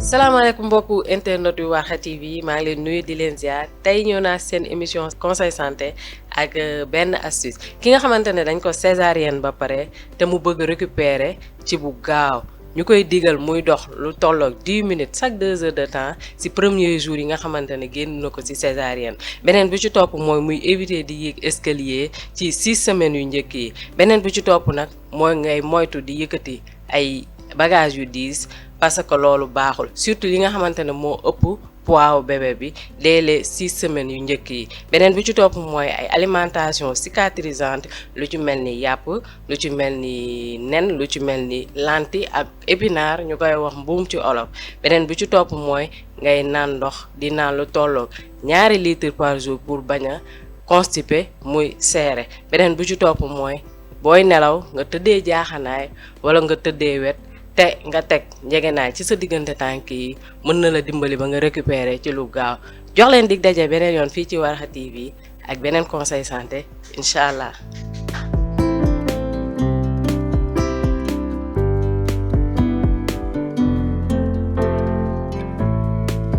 salaamaaleykum mbokku internet yu Warkha TV maa ngi leen nuyu di leen ziar tey ñëw naa seen émission conseil santé ak benn astuce ki nga xamante ne dañ ko césarienne ba pare te mu bëgg récupérer ci bu gaaw ñu koy digal muy dox lu tolloog 10 minutes chaque 2 heures de temps ci premier jour yi nga xamante ne génn na ko ci césarienne beneen bi ci topp mooy muy éviter di yéeg escalier ci 6 semaines yu njëkk yi beneen bi ci topp nag mooy ngay moytu di yëkkati ay bagages yu diis parce que loolu baaxul surtout li nga xamante ne moo ëpp poids bébé bi dès les 6 semaines yu njëkk yi beneen bi ci topp mooy ay alimentation cicatrisante lu ci mel ni yàpp lu ci mel ni nen lu ci mel ni lentille ak épinard ñu koy wax mbuum ci olof beneen bi ci topp mooy ngay naan ndox di naan lu tolloog 2 litres par jour pour bañ a constipé muy seere beneen bi ci topp mooy booy nelaw nga tëddee jaaxanaay wala nga tëddee wet te nga teg njegenaay ci sa diggante tànk yi mën na la dimbali ba nga récupérer ci lu gaaw jox leen dig daje beneen yoon fii ci Warkha TV ak beneen conseil santé incha allah.